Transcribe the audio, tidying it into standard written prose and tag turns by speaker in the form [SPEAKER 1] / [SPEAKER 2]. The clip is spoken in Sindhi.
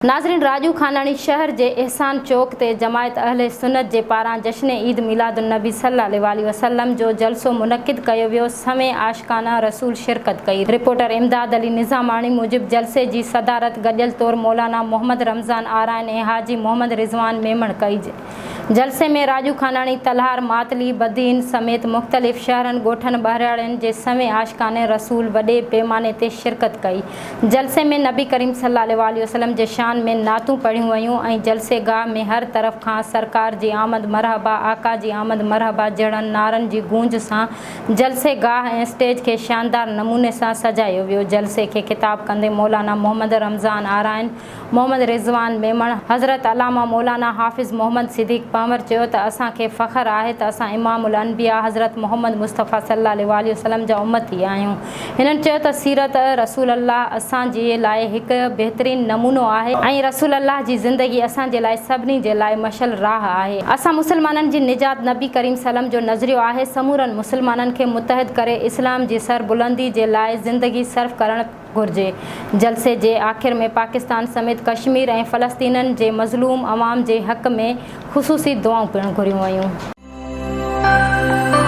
[SPEAKER 1] ناظرين راڄو خاناڻي شهر جي احسان چوڪ تي جماعت اهل سنت جي پاران جشن عيد ميلاد النبي صلي الله عليه وسلم جو جلسو منعقد ڪيو ويو سوين عاشقان رسول شرڪت ڪئي رپورٽر امداد علي نظاماڻي موجب جلسي جي صدارت گڏيل طور مولانا محمد رمضان آرائين ۽ حاجي محمد رضوان ميمڻ ڪئي جلسي ۾ راڄو خاناڻي، تلهار، ماتلي، بدين سميت مختلف شهرن، ڳوٺن، ٻهراڙين جي سوين عاشقان رسول وڏي پيماني تي شرڪت ڪئي. جلسي ۾ نبي ڪريم صلي الله عليه واٰله وسلم جي شان ۾ نعتون پڙهيون ويون ۽ جلسي گاهه ۾ هر طرف کان سرڪار جي آمد مرحبا، آقا جي آمد مرحبا جهڙن نعرن جي گونج سان جلسي گاهه ۽ اسٽيج کي شاندار نموني سان سجايو ويو. جلسي کي خطاب ڪندي مولانا محمد رمضان آرائين، محمد رضوان ميمڻ، حضرت علامه مولانا حافظ محمد صديق پنهور چيو ته اسان کي فخر آهي ته اسان امام الانبياء حضرت محمد مصطفيٰ صلي الله عليه واٰله وسلم جا امتي آهيون. هنن چيو ته سيرت رسول الله اسان جي لاء هڪ بهترين نمونو آهي ۽ رسول الله جي زندگي اسان جي لاء سڀني جي لاء مشعل راهه آهي. اسان مسلمانن جي نجات نبي ڪريم صلعم جو نظريو آهي، سمورن مسلمانن کي متحد ڪري اسلام جي سربلندي جي لاء زندگي صرف ڪرڻ گهرجي. جلسي جي آخر ۾ پاڪستان سميت ڪشمير ۽ فلسطينن جي مظلوم عوام جي حق ۾ خصوصي دعائون پڻ گهريون ويون.